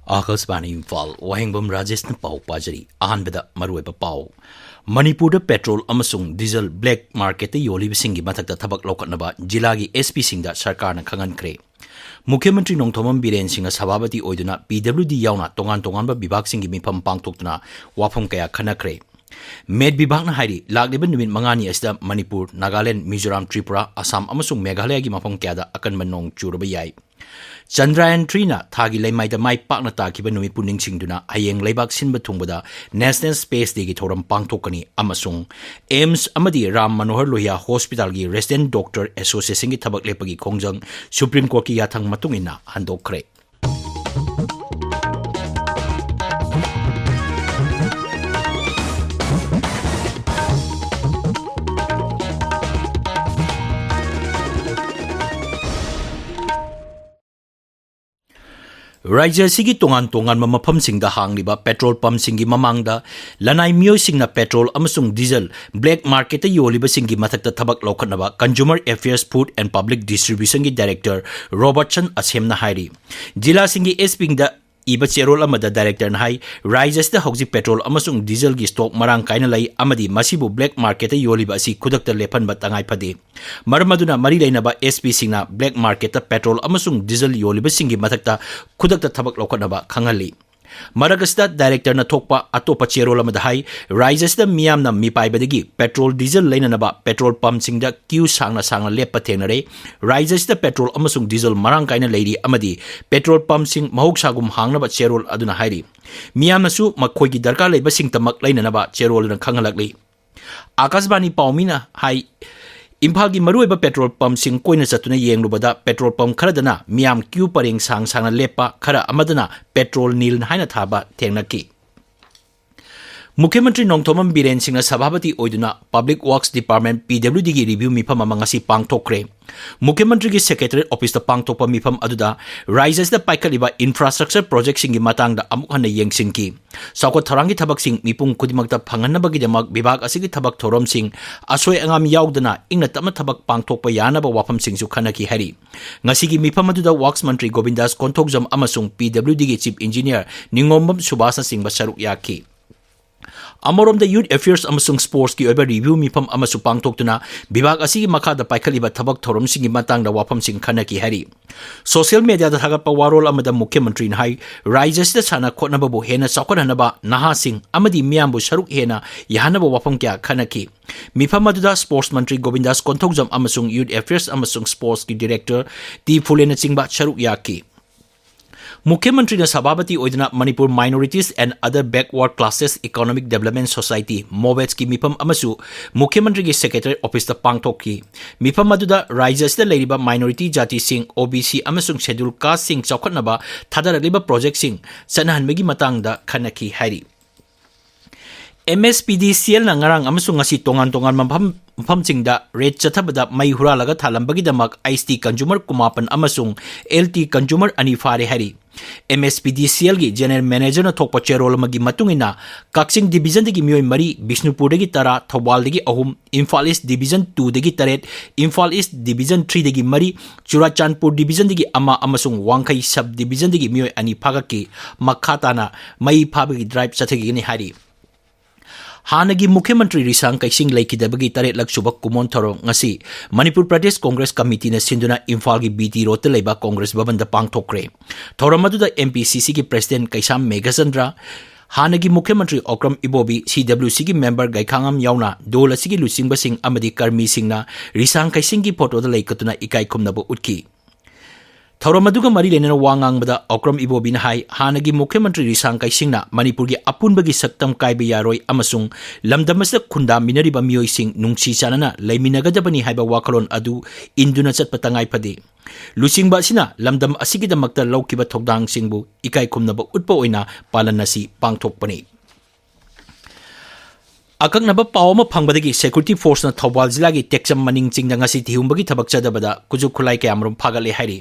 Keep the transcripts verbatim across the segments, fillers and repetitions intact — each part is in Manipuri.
ꯑꯥꯀꯥꯁꯕꯥꯅꯤ ꯏꯝꯐꯥꯜ, ꯋꯥꯍꯦꯡꯕꯝ ꯔꯥꯖꯦꯁꯅ ꯄꯥꯎ ꯄꯥꯖꯔꯤ꯫ ꯑꯍꯥꯟꯕꯗ ꯃꯔꯨꯑꯣꯏꯕ ꯄꯥꯎ꯫ ꯃꯅꯤꯄꯨꯔꯗ ꯄꯦꯇ꯭ꯔꯣꯜ ꯑꯃꯁꯨꯡ ꯗꯤꯖꯜ ꯕ꯭ꯂꯦꯛ ꯃꯥꯔꯀꯦꯠꯇ ꯌꯣꯜꯂꯤꯕꯁꯤꯡꯒꯤ ꯃꯊꯛꯇ ꯊꯕꯛ ꯂꯧꯈꯠꯅꯕ ꯖꯤꯂꯥꯒꯤ ꯑꯦꯁ ꯄꯤꯁꯤꯡꯗ ꯁꯔꯀꯥꯔꯅ ꯈꯪꯍꯟꯈ꯭ꯔꯦ꯫ ꯃꯨꯈ꯭ꯌ ꯃꯟꯇ꯭ꯔꯤ ꯅꯣꯡꯊꯣꯝꯕꯝ ꯕꯤꯔꯦꯟ ꯁꯤꯡꯅ ꯁꯚꯥꯄꯇꯤ ꯑꯣꯏꯗꯨꯅ ꯄꯤ ꯗꯕ꯭ꯂꯤꯎ ꯗꯤ ꯌꯥꯎꯅ ꯇꯣꯉꯥꯟ ꯇꯣꯉꯥꯟꯕ ꯕꯤꯚꯥꯒꯁꯤꯡꯒꯤ ꯃꯤꯐꯝ ꯄꯥꯡꯊꯣꯛꯇꯨꯅ ꯋꯥꯐꯝ ꯀꯌꯥ ꯈꯟꯅꯈ꯭ꯔꯦ꯫ ꯃꯦꯠ ꯕꯤꯚꯥꯒꯅ ꯍꯥꯏꯔꯤ, ꯂꯥꯛꯂꯤꯕ ꯅꯨꯃꯤꯠ ꯃꯉꯥꯅꯤ ꯑꯁꯤꯗ ꯃꯅꯤꯄꯨꯔ, ꯅꯥꯒꯥꯂꯦꯟ, ꯃꯤꯖꯣꯔꯥꯝ, ꯇ꯭ꯔꯤꯄꯨꯔꯥ, ꯑꯁꯥꯝ ꯑꯃꯁꯨꯡ ꯃꯦꯘꯥꯂꯌꯒꯤ ꯃꯐꯝ ꯀꯌꯥꯗ ꯑꯀꯟꯕ ꯅꯣꯡ ꯆꯨꯔꯕ ꯌꯥꯏ꯫ ꯆꯟꯗ꯭ꯔꯥꯌꯟ ꯊ꯭ꯔꯤꯅ ꯊꯥꯒꯤ ꯂꯩꯃꯥꯏꯗ ꯃꯥꯏ ꯄꯥꯛꯅ ꯇꯥꯈꯤꯕ ꯅꯨꯃꯤꯠꯄꯨ ꯅꯤꯡꯁꯤꯡꯗꯨꯅ ꯍꯌꯦꯡ ꯂꯩꯕꯥꯛ ꯁꯤꯟꯕ ꯊꯨꯡꯕꯗ ꯅꯦꯁꯅꯦꯜ ꯁ꯭ꯄꯦꯁ ꯗꯦꯒꯤ ꯊꯧꯔꯝ ꯄꯥꯡꯊꯣꯛꯀꯅꯤ ꯑꯃꯁꯨꯡ ꯑꯦꯝꯁ ꯑꯃꯗꯤ ꯔꯥꯝ ꯃꯅꯣꯍꯔ ꯂꯣꯍꯤꯌꯥ ꯍꯣꯁꯄꯤꯇꯥꯜꯒꯤ ꯔꯦꯁꯤꯗꯦꯟꯠ ꯗꯣꯛꯇꯔ ꯑꯦꯁꯣꯁꯤꯌꯦꯁꯟꯒꯤ ꯊꯕꯛ ꯂꯦꯞꯄꯒꯤ ꯈꯣꯡꯖꯪ ꯁꯨꯄ꯭ꯔꯤꯝ ꯀꯣꯔꯠꯀꯤ ꯌꯥꯊꯪ ꯃꯇꯨꯡ ꯏꯟꯅ ꯍꯟꯗꯣꯛꯈ꯭ꯔꯦ꯫ ꯔꯥꯖ꯭ꯌ ꯑꯁꯤꯒꯤ ꯇꯣꯉꯥꯟ ꯇꯣꯉꯥꯟꯕ ꯃꯐꯝꯁꯤꯡꯗ ꯍꯥꯡꯂꯤꯕ ꯄꯦꯇ꯭ꯔꯣꯜ ꯄꯝꯁꯤꯡꯒꯤ ꯃꯃꯥꯡꯗ ꯂꯅꯥꯏ ꯃꯤꯑꯣꯏꯁꯤꯡꯅ ꯄꯦꯇ꯭ꯔꯣꯜ ꯑꯃꯁꯨꯡ ꯗꯤꯖꯜ ꯕ꯭ꯂꯦꯛ ꯃꯥꯔꯀꯦꯠꯇ ꯌꯣꯜꯂꯤꯕꯁꯤꯡꯒꯤ ꯃꯊꯛꯇ ꯊꯕꯛ ꯂꯧꯈꯠꯅꯕ Consumer Affairs, Food and Public Distributionꯒꯤ ꯗꯥꯏꯔꯦꯛꯇꯔ ꯔꯣꯕꯔꯠꯁꯟ ꯑꯁꯦꯝꯅ ꯍꯥꯏꯔꯤ꯫ ꯖꯤꯂꯥꯁꯤꯡꯒꯤ ꯑꯦꯁ ꯄꯤꯗ ꯏꯕ ꯆꯦꯔꯣꯜ ꯑꯃꯗ ꯗꯥꯏꯔꯦꯛꯇꯔꯅ ꯍꯥꯏ, ꯔꯥꯖ꯭ꯌ ꯑꯁꯤꯗ ꯍꯧꯖꯤꯛ ꯄꯦꯇ꯭ꯔꯣꯜ ꯑꯃꯁꯨꯡ ꯗꯤꯖꯜꯒꯤ ꯁ꯭ꯇꯣꯛ ꯃꯔꯥꯡ ꯀꯥꯏꯅ ꯂꯩ ꯑꯃꯗꯤ ꯃꯁꯤꯕꯨ ꯕ꯭ꯂꯦꯛ ꯃꯥꯔꯀꯦꯠꯇ ꯌꯣꯜꯂꯤꯕ ꯑꯁꯤ ꯈꯨꯗꯛꯇ ꯂꯦꯞꯍꯟꯕ ꯇꯉꯥꯏ ꯐꯗꯦ꯫ ꯃꯔꯝ ꯑꯗꯨꯅ ꯃꯔꯤ ꯂꯩꯅꯕ ꯑꯦꯁ ꯄꯤꯁꯤꯡꯅ ꯕ꯭ꯂꯦꯛ ꯃꯥꯔꯀꯦꯠꯇ ꯄꯦꯇ꯭ꯔꯣꯜ ꯑꯃꯁꯨꯡ ꯗꯤꯖꯜ ꯌꯣꯜꯂꯤꯕꯁꯤꯡꯒꯤ ꯃꯊꯛꯇ ꯈꯨꯗꯛꯇ ꯊꯕꯛ ꯂꯧꯈꯠꯅꯕ ꯈꯪꯍꯜꯂꯤ꯫ ꯃꯔꯛ ꯑꯁꯤꯗ ꯗꯥꯏꯔꯦꯛꯇꯔꯅ ꯊꯣꯛꯄ ꯑꯇꯣꯞꯄ ꯆꯦꯔꯣꯜ ꯑꯃꯗ ꯍꯥꯏ, ꯔꯥꯖ꯭ꯌ ꯑꯁꯤꯗ ꯃꯤꯌꯥꯝꯅ ꯃꯤꯄꯥꯏꯕꯗꯒꯤ ꯄꯦꯇ꯭ꯔꯣꯜ ꯗꯤꯖꯜ ꯂꯩꯅꯅꯕ ꯄꯦꯇ꯭ꯔꯣꯜ ꯄꯝꯁꯤꯡꯗ ꯀ꯭ꯌꯨ ꯁꯥꯡꯅ ꯁꯥꯡꯅ ꯂꯦꯞꯄ ꯊꯦꯡꯅꯔꯦ꯫ ꯔꯥꯖ꯭ꯌ ꯑꯁꯤꯗ ꯄꯦꯇ꯭ꯔꯣꯜ ꯑꯃꯁꯨꯡ ꯗꯤꯖꯜ ꯃꯔꯥꯡ ꯀꯥꯏꯅ ꯂꯩꯔꯤ ꯑꯃꯗꯤ ꯄꯦꯇ꯭ꯔꯣꯜ ꯄꯝꯁꯤꯡ ꯃꯍꯧꯁꯥꯒꯨꯝ ꯍꯥꯡꯅꯕ ꯆꯦꯔꯣꯜ ꯑꯗꯨꯅ ꯍꯥꯏꯔꯤ꯫ ꯃꯤꯌꯥꯝꯅꯁꯨ ꯃꯈꯣꯏꯒꯤ ꯗꯔꯀꯥꯔ ꯂꯩꯕꯁꯤꯡꯇꯃꯛ ꯂꯩꯅꯅꯕ ꯆꯦꯔꯣꯜ ꯑꯗꯨꯅ ꯈꯪꯍꯜꯂꯛꯂꯤ꯫ ꯑꯥꯀꯥꯁꯕꯥꯅꯤ ꯄꯥꯎꯃꯤꯅ ꯍꯥꯏ, ꯏꯝꯐꯥꯜꯒꯤ ꯃꯔꯨꯑꯣꯏꯕ ꯄꯦꯇ꯭ꯔꯣꯜ ꯄꯝꯁꯤꯡ ꯀꯣꯏꯅ ꯆꯠꯇꯨꯅ ꯌꯦꯡꯂꯨꯕꯗ ꯄꯦꯇ꯭ꯔꯣꯜ ꯄꯝ ꯈꯔꯗꯅ ꯃꯤꯌꯥꯝ ꯀ꯭ꯌꯨ ꯄꯔꯦꯡ ꯁꯥꯡ ꯁꯥꯡꯅ ꯂꯦꯞꯄ, ꯈꯔ ꯑꯃꯗꯅ ꯄꯦꯇ꯭ꯔꯣꯜ ꯅꯤꯜ ꯍꯥꯏꯅ ꯊꯥꯕ ꯊꯦꯡꯅꯈꯤ꯫ ꯃꯨꯈ꯭ꯌ ꯃꯟꯇ꯭ꯔꯤ ꯅꯣꯡꯊꯣꯝꯕꯝ ꯕꯤꯔꯦꯟ ꯁꯤꯡꯅ ꯁꯚꯥꯄꯇꯤ ꯑꯣꯏꯗꯨꯅ Public Works Department, P W D ꯒꯤ review ꯃꯤꯐꯝ ꯑꯃ ꯉꯁꯤ ꯄꯥꯡꯊꯣꯛꯈ꯭ꯔꯦ꯫ ꯃꯨꯈ꯭ꯌ ꯃꯟꯇ꯭ꯔꯤꯒꯤ Secretariat Office ꯇ ꯄꯥꯡꯊꯣꯛꯄ ꯃꯤꯐꯝ ꯑꯗꯨꯗ ꯔꯥꯖ꯭ꯌ ꯑꯁꯤꯗ ꯄꯥꯏꯈꯠꯂꯤꯕ infrastructure project ꯁꯤꯡꯒꯤ ꯃꯇꯥꯡꯗ ꯑꯃꯨꯛ ꯍꯟꯅ ꯌꯦꯡꯁꯤꯟꯈꯤ꯫ ꯆꯥꯎꯈꯠ ꯊꯧꯔꯥꯡꯒꯤ ꯊꯕꯛꯁꯤꯡ ꯃꯤꯄꯨꯝ ꯈꯨꯗꯤꯡꯃꯛꯇ ꯐꯪꯍꯟꯅꯕꯒꯤꯗꯃꯛ ꯕꯤꯚꯥꯒ ꯑꯁꯤꯒꯤ ꯊꯕꯛ ꯊꯧꯔꯝꯁꯤꯡ ꯑꯁꯣꯏ ꯑꯉꯥꯝ ꯌꯥꯎꯗꯅ ꯏꯪꯅ ꯇꯞꯅ ꯊꯕꯛ ꯄꯥꯡꯊꯣꯛꯄ ꯌꯥꯅꯕ ꯋꯥꯐꯝꯁꯤꯡꯁꯨ ꯈꯟꯅꯈꯤ ꯍꯥꯏꯔꯤ꯫ ꯉꯁꯤꯒꯤ ꯃꯤꯐꯝ ꯑꯗꯨꯗ Works ꯃꯟꯇ꯭ꯔꯤ ꯒꯣꯕꯤꯟꯗꯥꯁ ꯀꯣꯟꯊꯧꯖꯝ ꯑꯃꯁꯨꯡ P W D ꯒꯤ Chief Engineer ꯅꯤꯉꯣꯝꯕꯝ ꯁꯨꯕꯥꯁꯅꯆꯤꯡꯕ ꯁꯔꯨꯛ ꯌꯥꯈꯤ꯫ ꯑꯃꯔꯣꯝꯗ Youth Affairs ꯑꯃꯁꯨꯡ Sports ꯀꯤ ꯑꯣꯏꯕ review ꯃꯤꯐꯝ ꯑꯃꯁꯨ ꯄꯥꯡꯊꯣꯛꯇꯨꯅ ꯕꯤꯚꯥꯒ ꯑꯁꯤꯒꯤ ꯃꯈꯥꯗ ꯄꯥꯏꯈꯠꯂꯤꯕ ꯊꯕꯛ ꯊꯧꯔꯝꯁꯤꯡꯒꯤ ꯃꯇꯥꯡꯗ ꯋꯥꯐꯝꯁꯤꯡ ꯈꯟꯅꯈꯤ ꯍꯥꯏꯔꯤ꯫ Social media ꯗ ꯊꯥꯒꯠꯄ ꯋꯥꯔꯣꯜ ꯑꯃꯗ ꯃꯨꯈ꯭ꯌ ꯃꯟꯇ꯭ꯔꯤꯅ ꯍꯥꯏ, ꯔꯥꯖ꯭ꯌ ꯑꯁꯤꯗ ꯁꯥꯟꯅ ꯈꯣꯠꯅꯕꯕꯨ ꯍꯦꯟꯅ ꯆꯥꯎꯈꯠꯍꯟꯅꯕ ꯅꯍꯥꯁꯤꯡ ꯑꯃꯗꯤ ꯃꯤꯌꯥꯝꯕꯨ ꯁꯔꯨꯛ ꯍꯦꯟꯅ ꯌꯥꯍꯟꯅꯕ ꯋꯥꯐꯝ ꯀꯌꯥ ꯈꯟꯅꯈꯤ꯫ ꯃꯤꯐꯝ ꯑꯗꯨꯗ Sports ꯃꯟꯇ꯭ꯔꯤ ꯒꯣꯕꯤꯟꯗꯥꯁ ꯀꯣꯟꯊꯧꯖꯝ ꯑꯃꯁꯨꯡ Youth Affairs ꯑꯃꯁꯨꯡ Sports ꯀꯤ Director ꯇꯤ ꯐꯨꯂꯦꯅꯆꯤꯡꯕ ꯁꯔꯨꯛ ꯌꯥꯈꯤ꯫ ꯃꯨꯈ꯭ꯌ ꯃꯟꯇ꯭ꯔꯤꯅ ꯁꯚꯥꯄꯇꯤ ꯑꯣꯏꯗꯨꯅ Manipur Minorities and Other Backward Classes Economic Development Society, ꯃꯣꯕꯦꯠꯁꯀꯤ ꯃꯤꯐꯝ ꯑꯃꯁꯨ ꯃꯨꯈ꯭ꯌ ꯃꯟꯇ꯭ꯔꯤꯒꯤ Secretariat Office ꯇ ꯄꯥꯡꯊꯣꯛꯈꯤ꯫ ꯃꯤꯐꯝ ꯑꯗꯨꯗ ꯔꯥꯖ꯭ꯌ ꯑꯁꯤꯗ ꯂꯩꯔꯤꯕ minority ꯖꯥꯇꯤꯁꯤꯡ, O B C ꯑꯃꯁꯨꯡ Scheduled Caste ꯁꯤꯡ ꯆꯥꯎꯈꯠꯅꯕ ꯊꯥꯗꯔꯛꯂꯤꯕ project ꯁꯤꯡ ꯆꯠꯅꯍꯟꯕꯒꯤ ꯃꯇꯥꯡꯗ ꯈꯟꯅꯈꯤ ꯍꯥꯏꯔꯤ꯫ M S P D C L ꯅ ꯉꯔꯥꯡ ꯑꯃꯁꯨꯡ ꯉꯁꯤ ꯇꯣꯉꯥꯟ ꯇꯣꯉꯥꯟꯕ ꯃꯐꯝ, ꯃꯐꯝꯁꯤꯡꯗ raid ꯆꯠꯊꯕꯗ ꯃꯩ ꯍꯨꯔꯥꯜꯂꯒ ꯊꯥꯂꯝꯕꯒꯤꯗꯃꯛ I S T consumer ꯀꯨꯟꯃꯥꯄꯟ ꯑꯃꯁꯨꯡ L T consumer ꯑꯅꯤ ꯐꯥꯔꯦ ꯍꯥꯏꯔꯤ꯫ M S P D C L ꯒꯤ General Manager ꯅ ꯊꯣꯛꯄ ꯆꯦꯔꯣꯜ ꯑꯃꯒꯤ ꯃꯇꯨꯡ ꯏꯟꯅ, ꯀꯛꯆꯤꯡ Division ꯗꯒꯤ ꯃꯤꯑꯣꯏ ꯃꯔꯤ, ꯕꯤꯁꯅꯨꯄꯨꯔꯗꯒꯤ ꯇꯔꯥ, ꯊꯧꯕꯥꯜꯗꯒꯤ ꯑꯍꯨꯝ, ꯏꯝꯐꯥꯜ East Division two ꯗꯒꯤ ꯇꯔꯦꯠ, ꯏꯝꯐꯥꯜ East Division three ꯗꯒꯤ ꯃꯔꯤ, ꯆꯨꯔꯥꯆꯥꯟꯄꯨꯔ Division ꯗꯒꯤ ꯑꯃ ꯑꯃꯁꯨꯡ ꯋꯥꯡꯈꯩ Sub Division ꯗꯒꯤ ꯃꯤꯑꯣꯏ ꯑꯅꯤ ꯐꯥꯒꯠꯈꯤ꯫ ꯃꯈꯥ ꯇꯥꯅ ꯃꯩ ꯐꯥꯕꯒꯤ drive ꯆꯠꯊꯈꯤꯒꯅꯤ ꯍꯥꯏꯔꯤ꯫ ꯍꯥꯟꯅꯒꯤ ꯃꯨꯈ꯭ꯌ ꯃꯟꯇ꯭ꯔꯤ ꯔꯤꯁꯥꯡ ꯀꯩꯁꯤꯡ ꯂꯩꯈꯤꯗꯕꯒꯤ ꯇꯔꯦꯠꯂꯛ ꯁꯨꯕ ꯀꯨꯃꯣꯟ ꯊꯧꯔꯝ ꯉꯁꯤ ꯃꯅꯤꯄꯨꯔ ꯄ꯭ꯔꯗꯦꯁ ꯀꯣꯡꯒ꯭ꯔꯦꯁ ꯀꯃꯤꯇꯤꯅ ꯁꯤꯟꯗꯨꯅ ꯏꯝꯐꯥꯜꯒꯤ B T Road ꯇ ꯂꯩꯕ ꯀꯣꯡꯒ꯭ꯔꯦꯁ ꯚꯕꯟꯗ ꯄꯥꯡꯊꯣꯛꯈ꯭ꯔꯦ꯫ ꯊꯧꯔꯝ ꯑꯗꯨꯗ M P C C ꯒꯤ President ꯀꯩꯁꯥꯝ ꯃꯦꯘꯆꯟꯗ꯭ꯔ, ꯍꯥꯟꯅꯒꯤ ꯃꯨꯈ꯭ꯌ ꯃꯟꯇ꯭ꯔꯤ ꯑꯣꯀ꯭ꯔꯝ ꯏꯕꯣꯕꯤ, C W C ꯒꯤ member ꯒꯩꯈꯥꯉꯝ ꯌꯥꯎꯅ ꯗꯣꯜ ꯑꯁꯤꯒꯤ ꯂꯨꯆꯤꯡꯕꯁꯤꯡ ꯑꯃꯗꯤ ꯀꯔꯃꯤꯁꯤꯡꯅ ꯔꯤꯁꯥꯡ ꯀꯩꯁꯤꯡꯒꯤ photo ꯗ ꯂꯩ ꯀꯠꯇꯨꯅ ꯏꯀꯥꯏ ꯈꯨꯝꯅꯕ ꯎꯠꯈꯤ꯫ ꯊꯧꯔꯝ ꯑꯗꯨꯒ ꯃꯔꯤ ꯂꯩꯅꯅ ꯋꯥ ꯉꯥꯡꯕꯗ ꯑꯣꯀ꯭ꯔꯝ ꯏꯕꯣꯕꯤꯅ ꯍꯥꯏ, ꯍꯥꯟꯅꯒꯤ ꯃꯨꯈ꯭ꯌ ꯃꯟꯇ꯭ꯔꯤ ꯔꯤꯁꯥꯡ ꯀꯩꯁꯤꯡꯅ ꯃꯅꯤꯄꯨꯔꯒꯤ ꯑꯄꯨꯟꯕꯒꯤ ꯁꯛꯇꯝ ꯀꯥꯏꯕ ꯌꯥꯔꯣꯏ ꯑꯃꯁꯨꯡ ꯂꯝꯗꯝ ꯑꯁꯤꯗ ꯈꯨꯟꯗꯥꯃꯤꯟꯅꯔꯤꯕ ꯃꯤꯑꯣꯏꯁꯤꯡ ꯅꯨꯡꯁꯤ ꯆꯥꯟꯅꯅ ꯂꯩꯃꯤꯟꯅꯒꯗꯕꯅꯤ ꯍꯥꯏꯕ ꯋꯥꯈꯜꯂꯣꯟ ꯑꯗꯨ ꯏꯟꯗꯨꯅ ꯆꯠꯄ ꯇꯉꯥꯏ ꯐꯗꯦ꯫ ꯂꯨꯆꯤꯡꯕ ꯑꯁꯤꯅ ꯂꯝꯗꯝ ꯑꯁꯤꯒꯤꯗꯃꯛꯇ ꯂꯧꯈꯤꯕ ꯊꯧꯗꯥꯡꯁꯤꯡꯕꯨ ꯏꯀꯥꯏ ꯈꯨꯝꯅꯕ ꯎꯠꯄ ꯑꯣꯏꯅ ꯄꯥꯂꯟ ꯑꯁꯤ ꯄꯥꯡꯊꯣꯛꯄꯅꯤ꯫ ꯑꯀꯛꯅꯕ ꯄꯥꯎ ꯑꯃ ꯐꯪꯕꯗꯒꯤ security forceꯅ ꯊꯧꯕꯥꯜ ꯖꯤꯂꯥꯒꯤ ꯇꯦꯛꯆꯝ ꯃꯅꯤꯡ ꯆꯤꯡꯗ ꯉꯁꯤ ꯊꯤꯍꯨꯝꯕꯒꯤ ꯊꯕꯛ ꯆꯠꯊꯕꯗ ꯈꯨꯠꯁꯨ ꯈꯨꯠꯂꯥꯏ ꯀꯌꯥꯃꯔꯨꯝ ꯐꯥꯒꯠꯂꯦ ꯍꯥꯏꯔꯤ꯫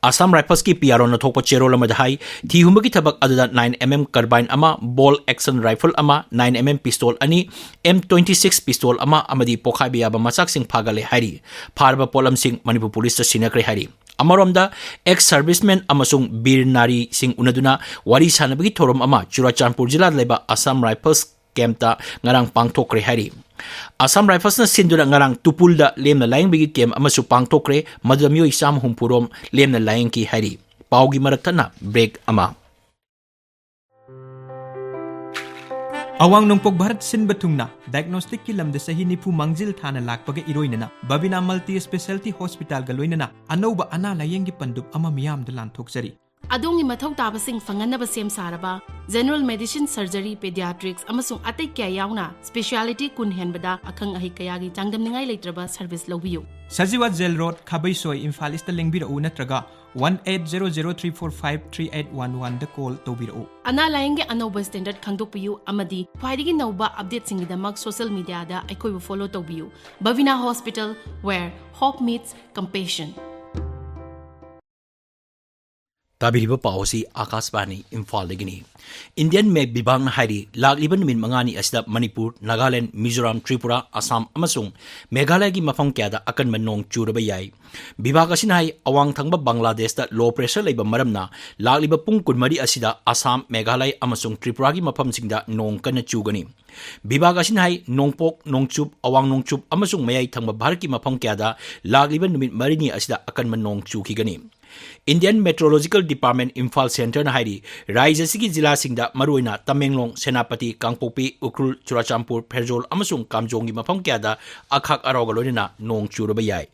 Assam Riflesꯀꯤ PROꯅ ꯊꯣꯛꯄ ꯆꯦꯔꯣꯜ ꯑꯃꯗ ꯍꯥꯏ, ꯊꯤꯍꯨꯝꯕꯒꯤ ꯊꯕꯛ ꯑꯗꯨꯗ nine MM carbine ꯑꯃ, bolt action rifle ꯑꯃ, nine MM pistol ꯑꯅꯤ, M twenty six pistol ꯑꯃ ꯑꯃꯗꯤ ꯄꯣꯈꯥꯏꯕ ꯌꯥꯕ ꯃꯆꯥꯛꯁꯤꯡ ꯐꯥꯒꯠꯂꯦ ꯍꯥꯏꯔꯤ꯫ ꯐꯥꯔꯕ ꯄꯣꯠꯂꯝꯁꯤꯡ ꯃꯅꯤꯄꯨꯔ ꯄꯨꯂꯤꯁꯇ ꯁꯤꯟꯅꯈ꯭ꯔꯦ ꯍꯥꯏꯔꯤ꯫ ꯑꯃꯔꯣꯝꯗ, ex servicemen ꯑꯃꯁꯨꯡ ꯕꯤꯔ ꯅꯥꯔꯤꯁꯤꯡ ꯎꯅꯗꯨꯅ ꯋꯥꯔꯤ ꯁꯥꯟꯅꯕꯒꯤ ꯊꯧꯔꯝ ꯑꯃ ꯆꯨꯔꯥꯆꯥꯟꯄꯨꯔ ꯖꯤꯂꯥꯗ ꯂꯩꯕ Assam Rifles campꯇ ꯉꯔꯥꯡ ꯄꯥꯡꯊꯣꯛꯈ꯭ꯔꯦ ꯍꯥꯏꯔꯤ꯫ Assam Riflesꯅ ꯁꯤꯟꯗꯨꯅ ꯉꯔꯥꯡ ꯇꯨꯄꯨꯜꯗ ꯂꯦꯝꯅ ꯂꯥꯌꯦꯡꯕꯒꯤ camp ꯑꯃꯁꯨ ꯄꯥꯡꯊꯣꯛꯈ꯭ꯔꯦ, ꯃꯗꯨꯗ ꯃꯤꯑꯣꯏ ꯆꯥꯝꯃ ꯍꯨꯝꯐꯨ ꯔꯣꯝ ꯂꯦꯝꯅ ꯂꯥꯌꯦꯡꯈꯤ ꯍꯥꯏꯔꯤ꯫ ꯄꯥꯎꯒꯤ ꯃꯔꯛ ꯊꯠꯅ break ꯑꯃ꯫ ꯑꯋꯥꯡ ꯅꯣꯡꯄꯣꯛ ꯚꯥꯔꯠ ꯁꯤꯟꯕ ꯊꯨꯡꯅ diagnosticꯀꯤ ꯂꯝꯗ ꯆꯍꯤ ꯅꯤꯐꯨ ꯃꯥꯡꯖꯤꯜ ꯊꯥꯅ ꯂꯥꯛꯄꯒ ꯏꯔꯣꯏꯅꯅ Babina Multi Speciality Hospitalꯒ ꯂꯣꯏꯅꯅ ꯑꯅꯧꯕ ꯑꯅꯥ ꯂꯥꯌꯦꯡꯒꯤ ꯄꯟꯗꯨꯞ ꯑꯃ ꯃꯤꯌꯥꯝꯗ ꯂꯥꯟꯊꯣꯛꯆꯔꯤ꯫ ꯑꯗꯣꯝꯒꯤ ꯃꯊꯧ ꯇꯥꯕꯁꯤꯡ ꯐꯪꯍꯟꯅꯕ ꯁꯦꯝ ꯁꯥꯔꯕ general medicine, surgery, pediatrics ꯑꯃꯁꯨꯡ ꯑꯇꯩ ꯀꯌꯥ ꯌꯥꯎꯅ speciality ꯀꯨꯟ ꯍꯦꯟꯕꯗ ꯑꯈꯪ ꯑꯍꯩ ꯀꯌꯥꯒꯤ ꯆꯥꯡꯗꯝꯅꯤꯡꯉꯥꯏ ꯂꯩꯇ꯭ꯔꯕ service ꯂꯧꯕꯤꯌꯨ꯫ ꯁꯖꯤꯋꯥ Jail Road, ꯈꯥꯕꯩꯁꯣꯏ, ꯏꯝꯐꯥꯜ Eastꯇ ꯂꯦꯡꯕꯤꯔꯛꯎ ꯅꯠꯇ꯭ꯔꯒ one eight zero zero three four five three eight one oneꯗ call ꯇꯧꯕꯤꯔꯛꯎ꯫ ꯑꯅꯥ ꯂꯥꯌꯦꯡꯒꯤ ꯑꯅꯧꯕ standard ꯈꯪꯗꯣꯛꯄꯤꯌꯨ ꯑꯃꯗꯤ ꯈ꯭ꯋꯥꯏꯗꯒꯤ ꯅꯧꯕ updateꯁꯤꯡꯒꯤꯗꯃꯛ social mediaꯗ ꯑꯩꯈꯣꯏꯕꯨ follow ꯇꯧꯕꯤꯌꯨ꯫ Babina Hospital, where hope meets compassion. ꯇꯥꯕꯤꯔꯤꯕ ꯄꯥꯎ ꯑꯁꯤ ꯑꯥꯀꯥꯁꯕꯥꯅꯤ ꯏꯝꯐꯥꯜꯗꯒꯤꯅꯤ꯫ Indian Met ꯕꯤꯚꯥꯒꯅ ꯍꯥꯏꯔꯤ, ꯂꯥꯛꯂꯤꯕ ꯅꯨꯃꯤꯠ ꯃꯉꯥꯅꯤ ꯑꯁꯤꯗ ꯃꯅꯤꯄꯨꯔ, ꯅꯥꯒꯥꯂꯦꯟ, ꯃꯤꯖꯣꯔꯥꯝ, ꯇ꯭ꯔꯤꯄꯨꯔꯥ, ꯑꯁꯥꯝ ꯑꯃꯁꯨꯡ ꯃꯦꯘꯥꯂꯌꯒꯤ ꯃꯐꯝ ꯀꯌꯥꯗ ꯑꯀꯟꯕ ꯅꯣꯡ ꯆꯨꯔꯕ ꯌꯥꯏ꯫ ꯕꯤꯚꯥꯒ ꯑꯁꯤꯅ ꯍꯥꯏ, ꯑꯋꯥꯡ ꯊꯪꯕ ꯕꯪꯒ꯭ꯂꯥꯗꯦꯁꯇ low pressure ꯂꯩꯕ ꯃꯔꯝꯅ ꯂꯥꯛꯂꯤꯕ ꯄꯨꯡ ꯀꯨꯟꯃꯔꯤ ꯑꯁꯤꯗ ꯑꯁꯥꯝ, ꯃꯦꯘꯥꯂꯌ ꯑꯃꯁꯨꯡ ꯇ꯭ꯔꯤꯄꯨꯔꯥꯒꯤ ꯃꯐꯝꯁꯤꯡꯗ ꯅꯣꯡ ꯀꯟꯅ ꯆꯨꯒꯅꯤ꯫ ꯕꯤꯚꯥꯒ ꯑꯁꯤꯅ ꯍꯥꯏ, ꯅꯣꯡꯄꯣꯛ, ꯅꯣꯡꯆꯨꯞ, ꯑꯋꯥꯡ ꯅꯣꯡꯆꯨꯞ ꯑꯃꯁꯨꯡ ꯃꯌꯥꯏ ꯊꯪꯕ ꯚꯥꯔꯠꯀꯤ ꯃꯐꯝ ꯀꯌꯥꯗ ꯂꯥꯛꯂꯤꯕ ꯅꯨꯃꯤꯠ ꯃꯔꯤꯅꯤ ꯑꯁꯤꯗ ꯑꯀꯟꯕ ꯅꯣꯡ ꯆꯨꯈꯤꯒꯅꯤ꯫ Indian Meteorological Department ꯏꯝꯐꯥꯜ centreꯅ ꯍꯥꯏꯔꯤ, ꯔꯥꯖ꯭ꯌ ꯑꯁꯤꯒꯤ ꯖꯤꯂꯥꯁꯤꯡꯗ ꯃꯔꯨꯑꯣꯏꯅ ꯇꯃꯦꯡꯂꯣꯡ, ꯁꯦꯅꯥꯄꯇꯤ, ꯀꯥꯡꯄꯣꯛꯄꯤ, ꯎꯈ꯭ꯔꯨꯜ, ꯆꯨꯔꯥꯆꯥꯟꯄꯨꯔ, ꯐꯦꯔꯖꯣꯜ ꯑꯃꯁꯨꯡ ꯀꯥꯝꯖꯣꯡꯒꯤ ꯃꯐꯝ ꯀꯌꯥꯗ ꯑꯈꯥꯛ ꯑꯔꯥꯎꯒ ꯂꯣꯏꯅꯅ ꯅꯣꯡ ꯆꯨꯔꯕ ꯌꯥꯏ꯫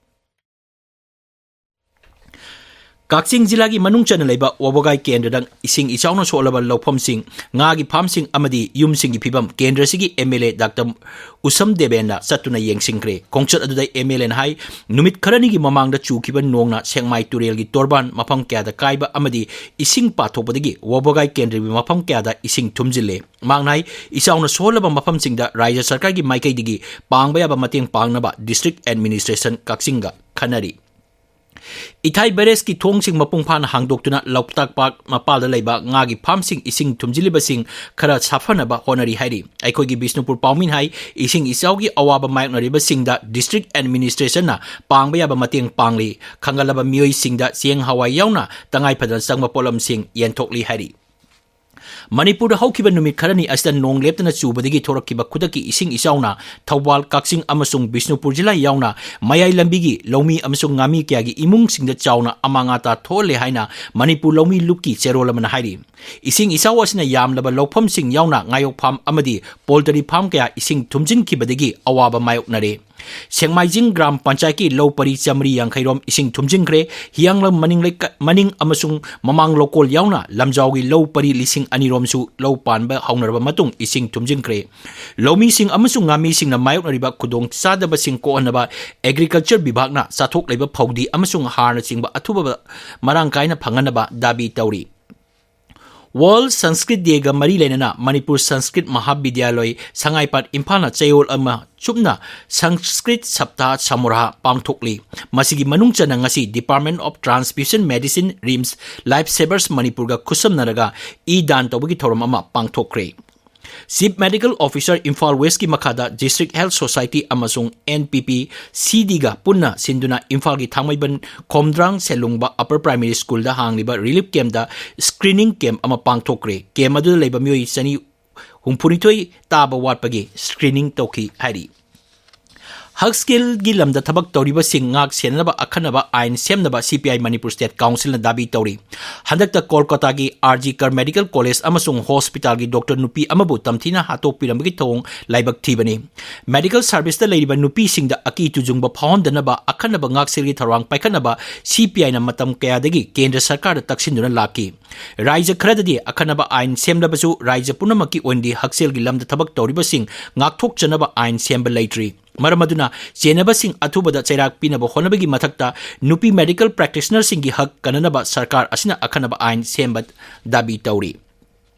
ꯀꯛꯆꯤꯡ ꯖꯤꯂꯥꯒꯤ ꯃꯅꯨꯡ ꯆꯟꯅ ꯂꯩꯕ ꯋꯥꯕꯒꯥꯏ ꯀꯦꯟꯗ꯭ꯔꯗ ꯏꯁꯤꯡ ꯏꯆꯥꯎꯅ ꯁꯣꯛꯂꯕ ꯂꯧꯐꯝꯁꯤꯡ, ꯉꯥꯒꯤ ꯐꯥꯔꯝꯁꯤꯡ ꯑꯃꯗꯤ ꯌꯨꯝꯁꯤꯡꯒꯤ ꯐꯤꯕꯝ ꯀꯦꯟꯗ꯭ꯔꯁꯤꯒꯤ ꯑꯦꯝ ꯑꯦꯜ ꯑꯦ ꯗꯥꯛꯇꯔ ꯎꯁꯝ ꯗꯦꯕꯦꯟꯅ ꯆꯠꯇꯨꯅ ꯌꯦꯡꯁꯤꯟꯈ꯭ꯔꯦ꯫ ꯈꯣꯡꯆꯠ ꯑꯗꯨꯗ ꯑꯦꯝ ꯑꯦꯜ ꯑꯦꯅ ꯍꯥꯏ, ꯅꯨꯃꯤꯠ ꯈꯔꯅꯤꯒꯤ ꯃꯃꯥꯡꯗ ꯆꯨꯈꯤꯕ ꯅꯣꯡꯅ ꯁꯦꯛꯃꯥꯏ ꯇꯨꯔꯦꯜꯒꯤ ꯇꯣꯔꯕꯥꯟ ꯃꯐꯝ ꯀꯌꯥꯗ ꯀꯥꯏꯕ ꯑꯃꯗꯤ ꯏꯁꯤꯡ ꯄꯥꯊꯣꯛꯄꯗꯒꯤ ꯋꯥꯕꯒꯥꯏ ꯀꯦꯟꯗ꯭ꯔꯒꯤ ꯃꯐꯝ ꯀꯌꯥꯗ ꯏꯁꯤꯡ ꯊꯨꯝꯖꯤꯜꯂꯦ꯫ ꯃꯍꯥꯛꯅ ꯍꯥꯏ, ꯏꯆꯥꯎꯅ ꯁꯣꯛꯍꯜꯂꯕ ꯃꯐꯝꯁꯤꯡꯗ ꯔꯥꯖ꯭ꯌ ꯁꯔꯀꯥꯔꯒꯤ ꯃꯥꯏꯀꯩꯗꯒꯤ ꯄꯥꯡꯕ ꯌꯥꯕ ꯃꯇꯦꯡ ꯄꯥꯡꯅꯕ ꯗꯤꯁꯇ꯭ꯔꯤꯛ ꯑꯦꯗꯃꯤꯅꯤꯁꯇ꯭ꯔꯦꯁꯟ ꯀꯛꯆꯤꯡꯒ ꯈꯟꯅꯔꯤ꯫ ꯏꯊꯥꯏ ꯕꯦꯔꯦꯖꯀꯤ ꯊꯣꯡꯁꯤꯡ ꯃꯄꯨꯡ ꯐꯥꯅ ꯍꯥꯡꯗꯣꯛꯇꯨꯅ ꯂꯣꯛꯇꯥꯛ ꯄꯥꯠ ꯃꯄꯥꯜꯗ ꯂꯩꯕ ꯉꯥꯒꯤ ꯐꯥꯔꯝꯁꯤꯡ ꯏꯁꯤꯡ ꯊꯨꯝꯖꯤꯜꯂꯤꯕꯁꯤꯡ ꯈꯔ ꯁꯥꯐꯅꯕ ꯍꯣꯠꯅꯔꯤ ꯍꯥꯏꯔꯤ꯫ ꯑꯩꯈꯣꯏꯒꯤ ꯕꯤꯁꯅꯨꯄꯨꯔ ꯄꯥꯎꯃꯤꯅ ꯍꯥꯏ, ꯏꯁꯤꯡ ꯏꯆꯥꯎꯒꯤ ꯑꯋꯥꯕ ꯃꯥꯌꯣꯛꯅꯔꯤꯕꯁꯤꯡꯗ ꯗꯤꯁꯇ꯭ꯔꯤꯛ ꯑꯦꯗꯃꯤꯅꯤꯁꯇ꯭ꯔꯦꯁꯟꯅ ꯄꯥꯡꯕ ꯌꯥꯕ ꯃꯇꯦꯡ ꯄꯥꯡꯂꯤ꯫ ꯈꯪꯒꯠꯂꯕ ꯃꯤꯑꯣꯏꯁꯤꯡꯗ ꯆꯦꯡ ꯍꯋꯥꯏ ꯌꯥꯎꯅ ꯇꯉꯥꯏ ꯐꯗꯅ ꯆꯪꯕ ꯄꯣꯠꯂꯝꯁꯤꯡ ꯌꯦꯟꯊꯣꯛꯂꯤ ꯍꯥꯏꯔꯤ꯫ ꯃꯅꯤꯄꯨꯔꯗ ꯍꯧꯈꯤꯕ ꯅꯨꯃꯤꯠ ꯈꯔꯅꯤ ꯑꯁꯤꯗ ꯅꯣꯡ ꯂꯦꯞꯇꯅ ꯆꯨꯕꯗꯒꯤ ꯊꯣꯔꯛꯈꯤꯕ ꯈꯨꯗꯛꯀꯤ ꯏꯁꯤꯡ ꯏꯆꯥꯎꯅ ꯊꯧꯕꯥꯜ, ꯀꯛꯆꯤꯡ ꯑꯃꯁꯨꯡ ꯕꯤꯁꯅꯨꯄꯨꯔ ꯖꯤꯂꯥ ꯌꯥꯎꯅ ꯃꯌꯥꯏ ꯂꯝꯕꯤꯒꯤ ꯂꯧꯃꯤ ꯑꯃꯁꯨꯡ ꯉꯥꯃꯤ ꯀꯌꯥꯒꯤ ꯏꯃꯨꯡꯁꯤꯡꯗ ꯆꯥꯎꯅ ꯑꯃꯥꯡ ꯑꯇꯥ ꯊꯣꯛꯍꯜꯂꯦ ꯍꯥꯏꯅ ꯃꯅꯤꯄꯨꯔ ꯂꯧꯃꯤ ꯂꯨꯞꯀꯤ ꯆꯦꯔꯣꯜ ꯑꯃꯅ ꯍꯥꯏꯔꯤ꯫ ꯏꯁꯤꯡ ꯏꯆꯥꯎ ꯑꯁꯤꯅ ꯌꯥꯝꯂꯕ ꯂꯧꯐꯝꯁꯤꯡ ꯌꯥꯎꯅ ꯉꯥꯌꯣꯛ ꯐꯥꯝ ꯑꯃꯗꯤ ꯄꯣꯜꯇꯔꯤ ꯐꯥꯝ ꯀꯌꯥ ꯏꯁꯤꯡ ꯊꯨꯝꯖꯤꯟꯈꯤꯕꯗꯒꯤ ꯑꯋꯥꯕ ꯃꯥꯌꯣꯛꯅꯔꯦ꯫ ꯁꯦꯛꯃꯥꯏꯖꯤꯡ ꯒ꯭ꯔꯥꯝ ꯄꯟꯆꯥꯌꯠꯀꯤ ꯂꯧ ꯄꯔꯤ ꯆꯥꯃꯔꯤ ꯌꯥꯡꯈꯩ ꯔꯣꯝ ꯏꯁꯤꯡ ꯊꯨꯝꯖꯤꯟꯈ꯭ꯔꯦ꯫ ꯍꯤꯌꯥꯡꯂꯝ ꯃꯅꯤꯡ ꯂꯩꯀ-, ꯃꯅꯤꯡ ꯑꯃꯁꯨꯡ ꯃꯃꯥꯡ ꯂꯧꯀꯣꯜ ꯌꯥꯎꯅ ꯂꯝꯖꯥꯎꯒꯤ ꯂꯧ ꯄꯔꯤ ꯂꯤꯁꯤꯡ ꯑꯅꯤ ꯔꯣꯝꯁꯨ ꯂꯧ ꯄꯥꯟꯕ ꯍꯧꯅꯔꯕ ꯃꯇꯨꯡ ꯏꯁꯤꯡ ꯊꯨꯝꯖꯤꯟꯈ꯭ꯔꯦ꯫ ꯂꯧꯃꯤꯁꯤꯡ ꯑꯃꯁꯨꯡ ꯉꯥꯃꯤꯁꯤꯡꯅ ꯃꯥꯌꯣꯛꯅꯔꯤꯕ ꯈꯨꯗꯣꯡꯆꯥꯗꯕꯁꯤꯡ ꯀꯣꯛꯍꯟꯅꯕ ꯑꯦꯒ꯭ꯔꯤꯀꯜꯆꯔ ꯕꯤꯚꯥꯒꯅ ꯆꯥꯊꯣꯛ ꯂꯩꯕ ꯐꯧꯗꯤ ꯑꯃꯁꯨꯡ ꯍꯥꯔꯅꯆꯤꯡꯕ ꯑꯊꯨꯕ ꯃꯔꯥꯡ ꯀꯥꯏꯅ ꯐꯪꯍꯟꯅꯕ ꯗꯥꯕꯤ ꯇꯧꯔꯤ꯫ ꯋꯥꯔꯜꯗ ꯁꯪꯁꯀ꯭ꯔꯤꯠ ꯗꯦꯒ ꯃꯔꯤ ꯂꯩꯅꯅ ꯃꯅꯤꯄꯨꯔ ꯁꯪꯁꯀ꯭ꯔꯤꯠ ꯃꯍꯥꯕꯤꯗ꯭ꯌꯥꯂꯣꯏ ꯁꯉꯥꯏꯄꯥꯠ ꯏꯝꯐꯥꯜꯅ ꯆꯌꯣꯜ ꯑꯃ ꯆꯨꯞꯅ ꯁꯪꯁꯀ꯭ꯔꯤꯠ ꯁꯞꯇꯥ ꯁꯃꯨꯔꯥ ꯄꯥꯡꯊꯣꯛꯂꯤ꯫ ꯃꯁꯤꯒꯤ ꯃꯅꯨꯡ ꯆꯟꯅ ꯉꯁꯤ Department of Transfusion Medicine, RIMS, life savers ꯃꯅꯤꯄꯨꯔꯒ ꯈꯨꯠꯁꯝꯅꯔꯒ ꯏ ꯗꯥꯟ ꯇꯧꯕꯒꯤ ꯊꯧꯔꯝ ꯑꯃ ꯄꯥꯡꯊꯣꯛꯈ꯭ꯔꯦ꯫ ꯆꯤꯐ ꯃꯦꯗꯤꯀꯦꯜ ꯑꯣꯐꯤꯁꯔ ꯏꯝꯐꯥꯜ ꯋꯦꯁꯀꯤ ꯃꯈꯥꯗ ꯗꯤꯁꯇ꯭ꯔꯤꯛ ꯍꯦꯜꯊ ꯁꯣꯁꯥꯏꯇꯤ ꯑꯃꯁꯨꯡ ꯑꯦꯟ ꯄꯤ ꯄꯤ ꯁꯤ ꯗꯤꯒ ꯄꯨꯟꯅ ꯁꯤꯟꯗꯨꯅ ꯏꯝꯐꯥꯜꯒꯤ ꯊꯥꯡꯃꯩꯕꯟ ꯈꯣꯝꯗ꯭ꯔꯥꯡ ꯁꯦꯂꯨꯡꯕ ꯑꯄꯔ ꯄ꯭ꯔꯥꯏꯃꯔꯤ ꯁ꯭ꯀꯨꯜꯗ ꯍꯥꯡꯂꯤꯕ ꯔꯤꯂꯤꯐ ꯀꯦꯝꯞꯇ ꯁ꯭ꯀ꯭ꯔꯤꯅꯤꯡ ꯀꯦꯝꯞ ꯑꯃ ꯄꯥꯡꯊꯣꯛꯈ꯭ꯔꯦ꯫ ꯀꯦꯝꯞ ꯑꯗꯨꯗ ꯂꯩꯕ ꯃꯤꯑꯣꯏ ꯆꯅꯤ ꯍꯨꯝꯐꯨꯅꯤꯊꯣꯏ ꯇꯥꯕ ꯋꯥꯠꯄꯒꯤ ꯁ꯭ꯀ꯭ꯔꯤꯅꯤꯡ ꯇꯧꯈꯤ ꯍꯥꯏꯔꯤ꯫ ꯍꯛꯁꯦꯜꯒꯤ ꯂꯝꯗ ꯊꯕꯛ ꯇꯧꯔꯤꯕꯁꯤꯡ ꯉꯥꯛ ꯁꯦꯟꯅꯅꯕ ꯑꯈꯟꯅꯕ ꯑꯥꯏꯟ ꯁꯦꯝꯅꯕ ꯁꯤ ꯄꯤ ꯑꯥꯏ ꯃꯅꯤꯄꯨꯔ ꯁ꯭ꯇꯦꯠ ꯀꯥꯎꯟꯁꯤꯜꯅ ꯗꯥꯕꯤ ꯇꯧꯔꯤ꯫ ꯍꯟꯗꯛꯇ ꯀꯣꯜꯀꯇꯥꯒꯤ ꯑꯥꯔ ꯖꯤ ꯀꯔ ꯃꯦꯗꯤꯀꯦꯜ ꯀꯣꯂꯦꯖ ꯑꯃꯁꯨꯡ ꯍꯣꯁꯄꯤꯇꯥꯜꯒꯤ ꯗꯣꯛꯇꯔ ꯅꯨꯄꯤ ꯑꯃꯕꯨ ꯇꯝꯊꯤꯅ ꯍꯥꯠꯇꯣꯛꯄꯤꯔꯝꯕꯒꯤ ꯊꯧꯑꯣꯡ ꯂꯥꯏꯕꯛ ꯊꯤꯕꯅꯤ꯫ ꯃꯦꯗꯤꯀꯦꯜ ꯁꯔꯚꯤꯁꯇ ꯂꯩꯔꯤꯕ ꯅꯨꯄꯤꯁꯤꯡꯗ ꯑꯀꯤ ꯇꯨꯖꯨꯡꯕ ꯐꯥꯎꯍꯟꯗꯅꯕ ꯑꯈꯟꯅꯕ ꯉꯥꯛꯁꯦꯜꯒꯤ ꯊꯧꯔꯥꯡ ꯄꯥꯏꯈꯠꯅꯕ ꯁꯤ ꯄꯤ ꯑꯥꯏꯅ ꯃꯇꯝ ꯀꯌꯥꯗꯒꯤ ꯀꯦꯟꯗ꯭ꯔ ꯁꯔꯀꯥꯔꯗ ꯇꯛꯁꯤꯟꯗꯨꯅ ꯂꯥꯛꯈꯤ꯫ ꯔꯥꯏꯖ꯭ꯌ ꯈꯔꯗꯗꯤ ꯑꯈꯟꯅꯕ ꯑꯥꯏꯟ ꯁꯦꯝꯂꯕꯁꯨ ꯔꯥꯏꯖ꯭ꯌ ꯄꯨꯝꯅꯃꯛꯀꯤ ꯑꯣꯏꯅꯗꯤ ꯍꯛꯁꯦꯜꯒꯤ ꯂꯝꯗ ꯊꯕꯛ ꯇꯧꯔꯤꯕꯁꯤꯡ ꯉꯥꯛꯊꯣꯛꯆꯅꯕ ꯑꯥꯏꯟ ꯁꯦꯝꯕ ꯂꯩꯇ꯭ꯔꯤ꯫ ꯃꯔꯝ ꯑꯗꯨꯅ ꯆꯦꯟꯅꯕꯁꯤꯡ ꯑꯊꯨꯕꯗ ꯆꯩꯔꯥꯛ ꯄꯤꯅꯕ ꯍꯣꯠꯅꯕꯒꯤ ꯃꯊꯛꯇ ꯅꯨꯄꯤ ꯃꯦꯗꯤꯀꯦꯜ ꯄ꯭ꯔꯦꯛꯇꯤꯁꯅꯔꯁꯤꯡꯒꯤ ꯍꯛ ꯀꯟꯅꯅꯕ ꯁꯔꯀꯥꯔ ꯑꯁꯤꯅ ꯑꯈꯟꯅꯕ ꯑꯥꯏꯟ ꯁꯦꯝꯕ ꯗꯥꯕꯤ ꯇꯧꯔꯤ꯫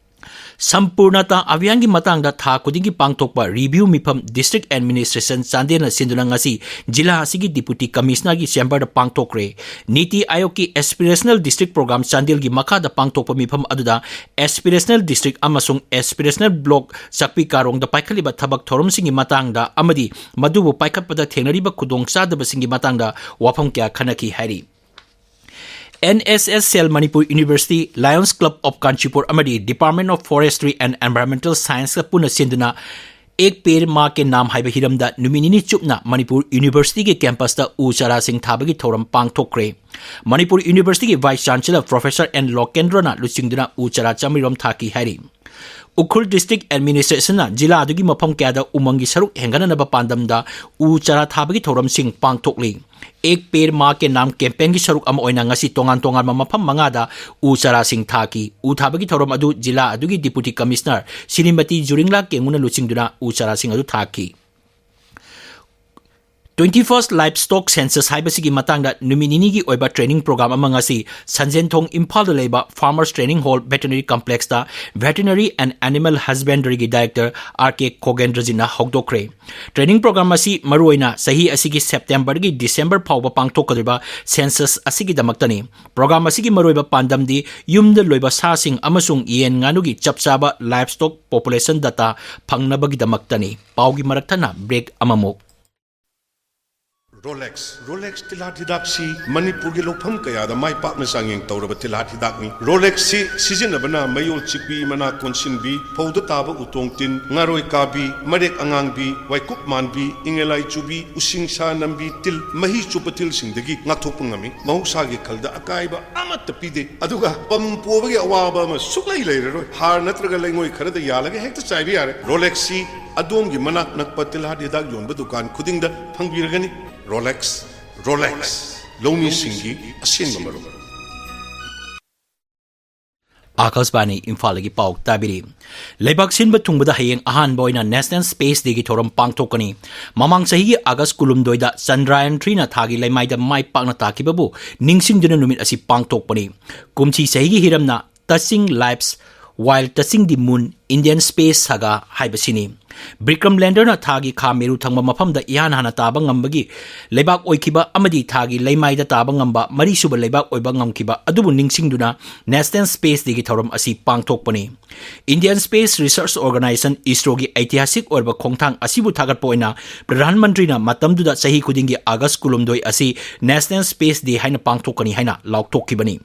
ꯁꯝꯄꯨꯔꯅꯇꯥ ꯑꯚꯤꯌꯥꯟꯒꯤ ꯃꯇꯥꯡꯗ ꯊꯥ ꯈꯨꯗꯤꯡꯒꯤ ꯄꯥꯡꯊꯣꯛꯄ ꯔꯤꯚ꯭ꯌꯨ ꯃꯤꯐꯝ ꯗꯤꯁꯇ꯭ꯔꯤꯛ ꯑꯦꯗꯃꯤꯅꯤꯁꯇ꯭ꯔꯦꯁꯟ ꯆꯥꯟꯗꯦꯜꯅ ꯁꯤꯟꯗꯨꯅ ꯉꯁꯤ ꯖꯤꯂꯥ ꯑꯁꯤꯒꯤ ꯗꯤꯄꯨꯇꯤ ꯀꯃꯤꯁꯅꯔꯒꯤ ꯆꯦꯝꯕꯔꯗ ꯄꯥꯡꯊꯣꯛꯈ꯭ꯔꯦ꯫ ꯅꯤꯇꯤ ꯑꯥꯌꯣꯒꯀꯤ ꯑꯦꯁꯄꯤꯔꯦꯁꯅꯦꯜ ꯗꯤꯁꯇ꯭ꯔꯤꯛ ꯄ꯭ꯔꯣꯒ꯭ꯔꯥꯝ ꯆꯥꯟꯗꯦꯜꯒꯤ ꯃꯈꯥꯗ ꯄꯥꯡꯊꯣꯛꯄ ꯃꯤꯐꯝ ꯑꯗꯨꯗ ꯑꯦꯁꯄꯤꯔꯦꯁꯅꯦꯜ ꯗꯤꯁꯇ꯭ꯔꯤꯛ ꯑꯃꯁꯨꯡ ꯑꯦꯁꯄꯤꯔꯦꯁꯅꯦꯜ ꯕ꯭ꯂꯣꯛ ꯆꯥꯛꯄꯤ ꯀꯥꯔꯣꯡꯗ ꯄꯥꯏꯈꯠꯂꯤꯕ ꯊꯕꯛ ꯊꯧꯔꯝꯁꯤꯡꯒꯤ ꯃꯇꯥꯡꯗ ꯑꯃꯗꯤ ꯃꯗꯨꯕꯨ ꯄꯥꯏꯈꯠꯄꯗ ꯊꯦꯡꯅꯔꯤꯕ ꯈꯨꯗꯣꯡꯆꯥꯗꯕꯁꯤꯡꯒꯤ ꯃꯇꯥꯡꯗ ꯋꯥꯐꯝ ꯀꯌꯥ ꯈꯟꯅꯈꯤ ꯍꯥꯏꯔꯤ꯫ N S S cell Manipur university, lions club of Kanchipur ꯑꯃꯗꯤ Department of Forestry and Environmental Scienceꯀ ꯄꯨꯟꯅ ꯁꯤꯟꯗꯨꯅ ꯑꯦꯛ ꯄꯦꯔ ꯃꯥ ꯀꯦ ꯅꯥꯝ ꯍꯥꯏꯕ ꯍꯤꯔꯝꯗ ꯅꯨꯃꯤꯠ ꯅꯤꯅꯤ ꯆꯨꯞꯅ ꯃꯅꯤꯄꯨꯔ ꯌꯨꯅꯤꯚꯔꯁꯤꯇꯤꯒꯤ ꯀꯦꯝꯄꯁꯇ ꯎ ꯆꯥꯔꯥꯁꯤꯡ ꯊꯥꯕꯒꯤ ꯊꯧꯔꯝ ꯄꯥꯡꯊꯣꯛꯈ꯭ꯔꯦ꯫ ꯃꯅꯤꯄꯨꯔ ꯌꯨꯅꯤꯚꯔꯁꯤꯇꯤꯒꯤ ꯚꯥꯏꯁ ꯆꯥꯟꯁꯦꯂꯔ ꯄ꯭ꯔꯣꯐꯦꯁꯔ ꯑꯦꯟ ꯂꯣꯀꯦꯟꯗ꯭ꯔꯣꯅ ꯂꯨꯆꯤꯡꯗꯨꯅ ꯎ ꯆꯥꯔꯥ ꯆꯥꯃꯔꯤꯔꯣꯝ ꯊꯥꯈꯤ ꯍꯥꯏꯔꯤ꯫ ꯎꯈ꯭ꯔꯨꯜ ꯗꯤꯁꯇ꯭ꯔꯤꯛ ꯑꯦꯗꯃꯤꯅꯤꯁꯇ꯭ꯔꯦꯁꯟꯅ ꯖꯤꯂꯥ ꯑꯗꯨꯒꯤ ꯃꯐꯝ ꯀꯌꯥꯗ ꯎꯃꯪꯒꯤ ꯁꯔꯨꯛ ꯍꯦꯟꯒꯠꯅꯅꯕ ꯄꯥꯟꯗꯝꯗ ꯎ ꯆꯥꯔꯥ ꯊꯥꯕꯒꯤ ꯊꯧꯔꯝꯁꯤꯡ ꯄꯥꯡꯊꯣꯛꯂꯤ꯫ ꯑꯦꯛ ꯄꯦꯔ ꯃꯥ ꯀꯦ ꯅꯥꯝ ꯀꯦꯝꯄꯦꯟꯒꯤ ꯁꯔꯨꯛ ꯑꯃ ꯑꯣꯏꯅ ꯉꯁꯤ ꯇꯣꯉꯥꯟ ꯇꯣꯉꯥꯟꯕ ꯃꯐꯝ ꯃꯉꯥꯗ ꯎ ꯆꯥꯔꯥꯁꯤꯡ ꯊꯥꯈꯤ꯫ ꯎ ꯊꯥꯕꯒꯤ ꯊꯧꯔꯝ ꯑꯗꯨ ꯖꯤꯂꯥ ꯑꯗꯨꯒꯤ ꯗꯤꯄꯨꯇꯤ ꯀꯃꯤꯁꯅꯔ ꯁ꯭ꯔꯤꯃꯇꯤ ꯖꯨꯔꯤꯡꯂꯥ ꯀꯦꯡꯉꯨꯅ ꯂꯨꯆꯤꯡꯗꯨꯅ ꯎ ꯆꯥꯔꯥꯁꯤꯡ ꯑꯗꯨ ꯊꯥꯈꯤ꯫ Twenty-first Livestock Census ꯍꯥꯏꯕꯁꯤꯒꯤ ꯃꯇꯥꯡꯗ ꯅꯨꯃꯤꯠ ꯅꯤꯅꯤꯒꯤ ꯑꯣꯏꯕ ꯇ꯭ꯔꯦꯅꯤꯡ ꯄ꯭ꯔꯣꯒ꯭ꯔꯥꯝ ꯑꯃ ꯉꯁꯤ ꯁꯟꯖꯦꯟꯊꯣꯡ ꯏꯝꯐꯥꯜꯗ ꯂꯩꯕ Farmers Training Hall Veterinary Complexꯇ Veterinary and Animal Husbandryꯒꯤ ꯗꯥꯏꯔꯦꯛꯇꯔ ꯑꯥꯔ ꯀꯦ ꯈꯣꯒꯦꯟꯗ꯭ꯔꯖꯤꯠꯅ ꯍꯧꯗꯣꯛꯈ꯭ꯔꯦ꯫ ꯇ꯭ꯔꯦꯅꯤꯡ ꯄ꯭ꯔꯣꯒ꯭ꯔꯥꯝ ꯑꯁꯤ ꯃꯔꯨꯑꯣꯏꯅ ꯆꯍꯤ ꯑꯁꯤꯒꯤ ꯁꯦꯞꯇꯦꯝꯕꯔꯗꯒꯤ ꯗꯤꯁꯦꯝꯕꯔ ꯐꯥꯎꯕ ꯄꯥꯡꯊꯣꯛꯀꯗꯧꯔꯤꯕ ꯁꯦꯟꯁꯁ ꯑꯁꯤꯒꯤꯗꯃꯛꯇꯅꯤ꯫ ꯄ꯭ꯔꯣꯒ꯭ꯔꯥꯝ ꯑꯁꯤꯒꯤ ꯃꯔꯨꯑꯣꯏꯕ ꯄꯥꯟꯗꯝꯗꯤ ꯌꯨꯝꯗ ꯂꯣꯏꯕ ꯁꯥꯁꯤꯡ ꯑꯃꯁꯨꯡ ꯌꯦꯟ ꯉꯥꯅꯨꯒꯤ ꯆꯞ ꯆꯥꯕ livestock population data ꯐꯪꯅꯕꯒꯤꯗꯃꯛꯇꯅꯤ꯫ ꯄꯥꯎꯒꯤ ꯃꯔꯛ ꯊꯠꯅ ꯕ꯭ꯔꯦꯛ ꯑꯃꯃꯨꯛ꯫ ꯔꯣꯂꯦꯛꯁ꯫ ꯔꯣꯂꯦꯛꯁ ꯇꯤꯜꯍꯥꯠ ꯍꯤꯗꯥꯛꯁꯤ ꯃꯅꯤꯄꯨꯔꯒꯤ ꯂꯧꯐꯝ ꯀꯌꯥꯗ ꯃꯥꯏ ꯄꯥꯛꯅ ꯆꯥꯡꯌꯦꯡ ꯇꯧꯔꯕ ꯇꯤꯜꯍꯥꯠ ꯍꯤꯗꯥꯛꯅꯤ꯫ ꯔꯣꯂꯦꯛꯁꯁꯤ ꯁꯤꯖꯤꯟꯅꯕꯅ ꯃꯌꯣꯜ ꯆꯤꯛꯄꯤ, ꯃꯅꯥ ꯀꯣꯟꯁꯤꯟꯕꯤ, ꯐꯧꯗ ꯇꯥꯕ ꯎꯇꯣꯡ ꯇꯤꯟ, ꯉꯥꯔꯣꯏ ꯀꯥꯕꯤ, ꯃꯔꯦꯛ ꯑꯉꯥꯡꯕꯤ, ꯋꯥꯏꯀꯨꯞ ꯃꯥꯟꯕꯤ, ꯏꯉꯦꯂꯥꯏ ꯆꯨꯕꯤ, ꯎꯁꯤꯡꯁꯥ ꯅꯝꯕꯤ, ꯇꯤꯜ, ꯃꯍꯤ ꯆꯨꯞꯄ ꯇꯤꯜꯁꯤꯡꯗꯒꯤ ꯉꯥꯛꯊꯣꯛꯄ ꯉꯝꯃꯤ꯫ ꯃꯍꯧꯁꯥꯒꯤ ꯈꯜꯗ ꯑꯀꯥꯏꯕ ꯑꯃꯠꯇ ꯄꯤꯗꯦ꯫ ꯑꯗꯨꯒ ꯄꯝ ꯄꯣꯕꯒꯤ ꯑꯋꯥꯕ ꯑꯃ ꯁꯨꯛꯂꯩ ꯂꯩꯔꯔꯣꯏ꯫ ꯍꯥꯔ ꯅꯠꯇ꯭ꯔꯒ ꯂꯩꯉꯣꯏ ꯈꯔꯗ ꯌꯥꯜꯂꯒ ꯍꯦꯛꯇ ꯆꯥꯏꯕ ꯌꯥꯔꯦ꯫ ꯔꯣꯂꯦꯛꯁꯁꯤ ꯑꯗꯣꯝꯒꯤ ꯃꯅꯥꯛ ꯅꯛꯄ ꯇꯤꯜꯍꯥꯠ ꯍꯤꯗꯥꯛ ꯌꯣꯟꯕ ꯗꯨꯀꯥꯟ ꯈꯨꯗꯤꯡꯗ ꯐꯪꯕꯤꯔꯒꯅꯤ꯫ ꯔꯣꯂꯦꯛꯁ, ꯔꯣꯂꯦꯛꯁ, ꯂꯧꯃꯤꯁꯤꯡꯒꯤ ꯑꯁꯦꯡꯕ ꯃꯔꯨꯞ꯫ ꯑꯥꯀꯥꯁꯕꯥꯅꯤ ꯏꯝꯐꯥꯜꯗꯒꯤ ꯄꯥꯎ ꯇꯥꯕꯤꯔꯤ꯫ ꯂꯩꯕꯥꯛ ꯁꯤꯟꯕ ꯊꯨꯡꯕꯗ ꯍꯌꯦꯡ ꯑꯍꯥꯟꯕ ꯑꯣꯏꯅ National Space Dayꯒꯤ ꯊꯧꯔꯝ ꯄꯥꯡꯊꯣꯛꯀꯅꯤ꯫ ꯃꯃꯥꯡ ꯆꯍꯤꯒꯤ ꯑꯥꯒꯁ ꯀꯨꯟꯍꯨꯝꯗꯣꯏꯗ ꯆꯟꯗ꯭ꯔꯥꯌꯟ three ꯅ ꯊꯥꯒꯤ ꯂꯩꯃꯥꯏꯗ ꯃꯥꯏ ꯄꯥꯛꯅ ꯇꯥꯈꯤꯕꯕꯨ ꯅꯤꯡꯁꯤꯡꯗꯨꯅ ꯅꯨꯃꯤꯠ ꯑꯁꯤ ꯄꯥꯡꯊꯣꯛꯄꯅꯤ꯫ ꯀꯨꯝꯁꯤ ꯆꯍꯤꯒꯤ ꯍꯤꯔꯝꯅ Touching Lives While Touching the Moon, Indian Space Saga ꯍꯥꯏꯕꯁꯤꯅꯤ꯫ ꯕꯤꯀ꯭ꯔꯝ ꯂꯦꯟꯗꯔꯅ ꯊꯥꯒꯤ ꯈꯥ ꯃꯦꯔꯨ ꯊꯪꯕ ꯃꯐꯝꯗ ꯏꯍꯥꯟ ꯍꯥꯟꯅ ꯇꯥꯕ ꯉꯝꯕꯒꯤ ꯂꯩꯕꯥꯛ ꯑꯣꯏꯈꯤꯕ ꯑꯃꯗꯤ ꯊꯥꯒꯤ ꯂꯩꯃꯥꯏꯗ ꯇꯥꯕ ꯉꯝꯕ ꯃꯔꯤꯁꯨꯕ ꯂꯩꯕꯥꯛ ꯑꯣꯏꯕ ꯉꯝꯈꯤꯕ ꯑꯗꯨꯕꯨ ꯅꯤꯡꯁꯤꯡꯗꯨꯅ National Space Dayꯒꯤ ꯊꯧꯔꯝ ꯑꯁꯤ ꯄꯥꯡꯊꯣꯛꯄꯅꯤ꯫ Indian Space Research Organisation, ISROꯒꯤ ꯑꯩꯇꯤꯍꯥꯁꯤꯛ ꯑꯣꯏꯔꯕ ꯈꯣꯡꯊꯥꯡ ꯑꯁꯤꯕꯨ ꯊꯥꯒꯠꯄ ꯑꯣꯏꯅ ꯄ꯭ꯔꯙꯥꯟ ꯃꯟꯇ꯭ꯔꯤꯅ ꯃꯇꯝꯗꯨꯗ ꯆꯍꯤ ꯈꯨꯗꯤꯡꯒꯤ ꯑꯥꯒꯁ ꯀꯨꯟꯍꯨꯝꯗꯣꯏ ꯑꯁꯤ National Space Day ꯍꯥꯏꯅ ꯄꯥꯡꯊꯣꯛꯀꯅꯤ ꯍꯥꯏꯅ ꯂꯥꯎꯊꯣꯛꯈꯤꯕꯅꯤ꯫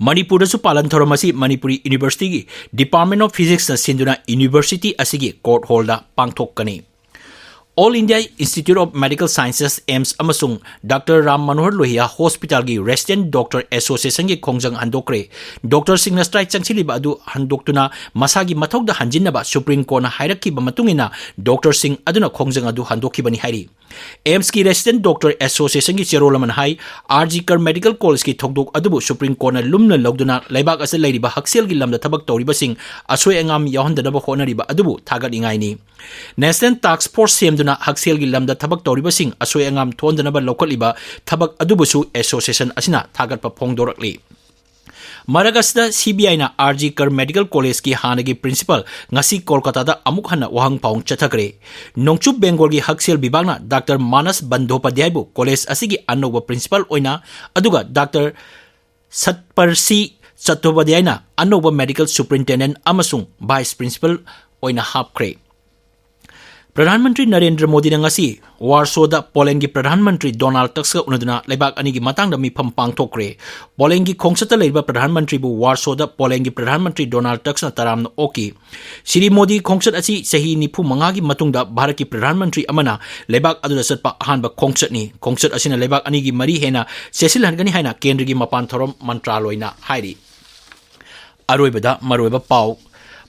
ꯃꯅꯤꯄꯨꯔꯗꯁꯨ ꯄꯥꯂꯟ ꯊꯧꯔꯝ ꯑꯁꯤ ꯃꯅꯤꯄꯨꯔꯤ ꯌꯨꯅꯤꯚꯔꯁꯤꯇꯤꯒꯤ Department of Physicsꯅ ꯁꯤꯟꯗꯨꯅ ꯌꯨꯅꯤꯚꯔꯁꯤꯇꯤ ꯑꯁꯤꯒꯤ ꯀꯣꯔꯠ ꯍꯣꯜꯗ ꯄꯥꯡꯊꯣꯛꯀꯅꯤ꯫ All India Institute of Medical Sciences, AIIMS, ꯑꯃꯁꯨꯡ ꯗꯥꯛꯇꯔ ꯔꯥꯝ ꯃꯅꯣꯍꯔ ꯂꯣꯍꯤꯌꯥ ꯍꯣꯁꯄꯤꯇꯥꯜꯒꯤ Resident Doctor Associationꯒꯤ ꯈꯣꯡꯖꯪ ꯍꯟꯗꯣꯛꯈ꯭ꯔꯦ꯫ ꯗꯣꯛꯇꯔꯁꯤꯡꯅ ꯁ꯭ꯇ꯭ꯔꯥꯏꯛ ꯆꯪꯁꯤꯜꯂꯤꯕ ꯑꯗꯨ ꯍꯟꯗꯣꯛꯇꯨꯅ ꯃꯁꯥꯒꯤ ꯃꯊꯧꯗ ꯍꯟꯖꯤꯟꯅꯕ ꯁꯨꯄ꯭ꯔꯤꯝ ꯀꯣꯔꯠꯅ ꯍꯥꯏꯔꯛꯈꯤꯕ ꯃꯇꯨꯡ ꯏꯟꯅ ꯗꯣꯛꯇꯔꯁꯤꯡ ꯑꯗꯨꯅ ꯈꯣꯡꯖꯪ ꯑꯗꯨ ꯍꯟꯗꯣꯛꯈꯤꯕꯅꯤ ꯍꯥꯏꯔꯤ꯫ AIIMSꯀꯤ Resident Doctor Associationꯒꯤ ꯆꯦꯔꯣꯜ ꯑꯃꯅ ꯍꯥꯏ, RG Kar Medical Collegeꯀꯤ ꯊꯧꯗꯣꯛ ꯑꯗꯨꯕꯨ ꯁꯨꯄ꯭ꯔꯤꯝ ꯀꯣꯔꯠꯅ ꯂꯨꯝꯅ ꯂꯧꯗꯨꯅ ꯂꯩꯕꯥꯛ ꯑꯁꯤꯗ ꯂꯩꯔꯤꯕ ꯍꯛꯁꯦꯜꯒꯤ ꯂꯝꯗ ꯊꯕꯛ ꯇꯧꯔꯤꯕꯁꯤꯡ ꯑꯁꯣꯏ ꯑꯉꯥꯝ ꯌꯥꯎꯍꯟꯗꯅꯕ ꯍꯣꯠꯅꯔꯤꯕ ꯑꯗꯨꯕꯨ ꯊꯥꯒꯠꯅꯤꯡꯉꯥꯏꯅꯤ꯫ National Task Force ꯁꯦꯝꯗꯨꯅ ꯍꯛꯁꯦꯜꯒꯤ ꯂꯝꯗ ꯊꯕꯛ ꯇꯧꯔꯤꯕꯁꯤꯡ ꯑꯁꯣꯏ ꯑꯉꯥꯝ ꯊꯣꯛꯍꯟꯗꯅꯕ ꯂꯧꯈꯠꯂꯤꯕ ꯊꯕꯛ ꯑꯗꯨꯕꯨꯁꯨ association ꯑꯁꯤꯅ ꯊꯥꯒꯠꯄ ꯐꯣꯡꯗꯣꯔꯛꯂꯤ꯫ ꯃꯔꯛ ꯑꯁꯤꯗ CBIꯅ RG Kar Medical Collegeꯀꯤ ꯍꯥꯟꯅꯒꯤ principal ꯉꯁꯤ ꯀꯣꯜꯀꯥꯇꯥꯗ ꯑꯃꯨꯛ ꯍꯟꯅ ꯋꯥꯍꯪ ꯄꯥꯎꯍꯪ ꯆꯠꯊꯈ꯭ꯔꯦ꯫ ꯅꯣꯡꯆꯨꯞ ꯕꯦꯡꯒꯣꯜꯒꯤ ꯍꯛꯁꯦꯜ ꯕꯤꯚꯥꯒꯅ ꯗꯥꯛꯇꯔ ꯃꯥꯅꯁ ꯕꯟꯗꯣꯄꯥꯙ꯭ꯌꯥꯌꯕꯨ ꯀꯣꯂꯦꯖ ꯑꯁꯤꯒꯤ ꯑꯅꯧꯕ principal ꯑꯣꯏꯅ ꯑꯗꯨꯒ ꯗꯥꯛꯇꯔ ꯁꯠꯄꯔꯁꯤ ꯆꯠꯇꯣꯄꯥꯙ꯭ꯌꯥꯌꯅ ꯑꯅꯧꯕ medical superintendent ꯑꯃꯁꯨꯡ vice principal ꯑꯣꯏꯅ ꯍꯥꯞꯈ꯭ꯔꯦ꯫ ꯄ꯭ꯔꯙꯥꯟ ꯃꯟꯇ꯭ꯔꯤ ꯅꯔꯦꯟꯗ꯭ꯔ ꯃꯣꯗꯤꯅ ꯉꯁꯤ ꯋꯥꯔꯁꯣꯗ ꯄꯣꯂꯦꯟꯒꯤ ꯄ꯭ꯔꯙꯥꯟ ꯃꯟꯇ꯭ꯔꯤ ꯗꯣꯅꯥꯜꯗ ꯇꯛꯁꯀ ꯎꯅꯗꯨꯅ ꯂꯩꯕꯥꯛ ꯑꯅꯤꯒꯤ ꯃꯇꯥꯡꯗ ꯃꯤꯐꯝ ꯄꯥꯡꯊꯣꯛꯈ꯭ꯔꯦ꯫ ꯄꯣꯂꯦꯟꯒꯤ ꯈꯣꯡꯆꯠꯇ ꯂꯩꯔꯤꯕ ꯄ꯭ꯔꯙꯥꯟ ꯃꯟꯇ꯭ꯔꯤꯕꯨ ꯋꯥꯔꯁꯣꯗ ꯄꯣꯂꯦꯟꯒꯤ ꯄ꯭ꯔꯙꯥꯟ ꯃꯟꯇ꯭ꯔꯤ ꯗꯣꯅꯥꯜꯗ ꯇꯛꯁꯅ ꯇꯔꯥꯝꯅ ꯑꯣꯛꯈꯤ꯫ ꯁ꯭ꯔꯤ ꯃꯣꯗꯤ ꯈꯣꯡꯆꯠ ꯑꯁꯤ ꯆꯍꯤ ꯅꯤꯐꯨ ꯃꯉꯥꯒꯤ ꯃꯇꯨꯡꯗ ꯚꯥꯔꯠꯀꯤ ꯄ꯭ꯔꯙꯥꯟ ꯃꯟꯇ꯭ꯔꯤ ꯑꯃꯅ ꯂꯩꯕꯥꯛ ꯑꯗꯨꯗ ꯆꯠꯄ ꯑꯍꯥꯟꯕ ꯈꯣꯡꯆꯠꯅꯤ꯫ ꯈꯣꯡꯆꯠ ꯑꯁꯤꯅ ꯂꯩꯕꯥꯛ ꯑꯅꯤꯒꯤ ꯃꯔꯤ ꯍꯦꯟꯅ ꯆꯦꯠꯁꯤꯜꯍꯟꯒꯅꯤ ꯍꯥꯏꯅ ꯀꯦꯟꯗ꯭ꯔꯒꯤ ꯃꯄꯥꯟ ꯊꯧꯔꯝ ꯃꯟꯇ꯭ꯔꯥꯂꯣꯏꯅ ꯍꯥꯏꯔꯤ꯫ ꯑꯔꯣꯏꯕꯗ ꯃꯔꯨꯑꯣꯏꯕ ꯄꯥꯎ꯫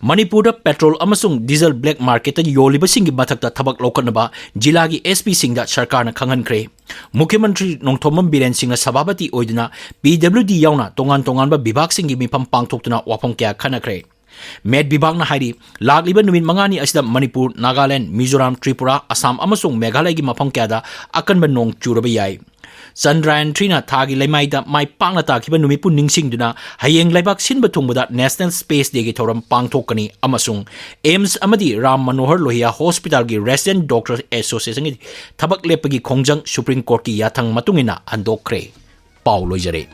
ꯃꯅꯤꯄꯨꯔꯗ ꯄꯦꯇ꯭ꯔꯣꯜ ꯑꯃꯁꯨꯡ ꯗꯤꯖꯜ ꯕ꯭ꯂꯦꯛ ꯃꯥꯔꯀꯦꯠꯇ ꯌꯣꯜꯂꯤꯕꯁꯤꯡꯒꯤ ꯃꯊꯛꯇ ꯊꯕꯛ ꯂꯧꯈꯠꯅꯕ ꯖꯤꯂꯥꯒꯤ ꯑꯦꯁ ꯄꯤꯁꯤꯡꯗ ꯁꯔꯀꯥꯔꯅ ꯈꯪꯍꯟꯈ꯭ꯔꯦ꯫ ꯃꯨꯈ꯭ꯌ ꯃꯟꯇ꯭ꯔꯤ ꯅꯣꯡꯊꯣꯝꯕꯝ ꯕꯤꯔꯦꯟ ꯁꯤꯡꯅ ꯁꯚꯥꯄꯇꯤ ꯑꯣꯏꯗꯨꯅ ꯄꯤ ꯗꯕ꯭ꯂꯤꯎ ꯗꯤ ꯌꯥꯎꯅ ꯇꯣꯉꯥꯟ ꯇꯣꯉꯥꯟꯕ ꯕꯤꯚꯥꯒꯁꯤꯡꯒꯤ ꯃꯤꯐꯝ ꯄꯥꯡꯊꯣꯛꯇꯨꯅ ꯋꯥꯐꯝ ꯀꯌꯥ ꯈꯟꯅꯈ꯭ꯔꯦ꯫ ꯃꯦꯠ ꯕꯤꯚꯥꯒꯅ ꯍꯥꯏꯔꯤ, ꯂꯥꯛꯂꯤꯕ ꯅꯨꯃꯤꯠ ꯃꯉꯥꯅꯤ ꯑꯁꯤꯗ ꯃꯅꯤꯄꯨꯔ, ꯅꯥꯒꯥꯂꯦꯟ, ꯃꯤꯖꯣꯔꯥꯝ, ꯇ꯭ꯔꯤꯄꯨꯔꯥ, ꯑꯁꯥꯝ ꯑꯃꯁꯨꯡ ꯃꯦꯘꯥꯂꯌꯒꯤ ꯃꯐꯝ ꯀꯌꯥꯗ ꯑꯀꯟꯕ ꯅꯣꯡ ꯆꯨꯔꯕ ꯌꯥꯏ꯫ ꯆꯟꯗ꯭ꯔꯌꯥꯟ ꯊ꯭ꯔꯤꯅ ꯊꯥꯒꯤ ꯂꯩꯃꯥꯏꯗ ꯃꯥꯏ ꯄꯥꯛꯅ ꯇꯥꯈꯤꯕ ꯅꯨꯃꯤꯠꯄꯨ ꯅꯤꯡꯁꯤꯡꯗꯨꯅ ꯍꯌꯦꯡ ꯂꯩꯕꯥꯛ ꯁꯤꯟꯕ ꯊꯨꯡꯕꯗ ꯅꯦꯁꯅꯦꯜ ꯁ꯭ꯄꯦꯁ ꯗꯦꯒꯤ ꯊꯧꯔꯝ ꯄꯥꯡꯊꯣꯛꯀꯅꯤ ꯑꯃꯁꯨꯡ ꯑꯦꯝꯁ ꯑꯃꯗꯤ ꯔꯥꯝ ꯃꯅꯣꯍꯔ ꯂꯣꯍꯤꯌꯥ ꯍꯣꯁꯄꯤꯇꯥꯜꯒꯤ ꯔꯦꯁꯤꯗꯦꯟꯠ ꯗꯣꯛꯇꯔ ꯑꯦꯁꯣꯁꯤꯌꯦꯁꯟꯒꯤ ꯊꯕꯛ ꯂꯦꯞꯄꯒꯤ ꯈꯣꯡꯖꯪ ꯁꯨꯄ꯭ꯔꯤꯝ ꯀꯣꯔꯠꯀꯤ ꯌꯥꯊꯪ ꯃꯇꯨꯡ ꯏꯟꯅ ꯍꯟꯗꯣꯛꯈ꯭ꯔꯦ꯫ ꯄꯥꯎ ꯂꯣꯏꯖꯔꯦ꯫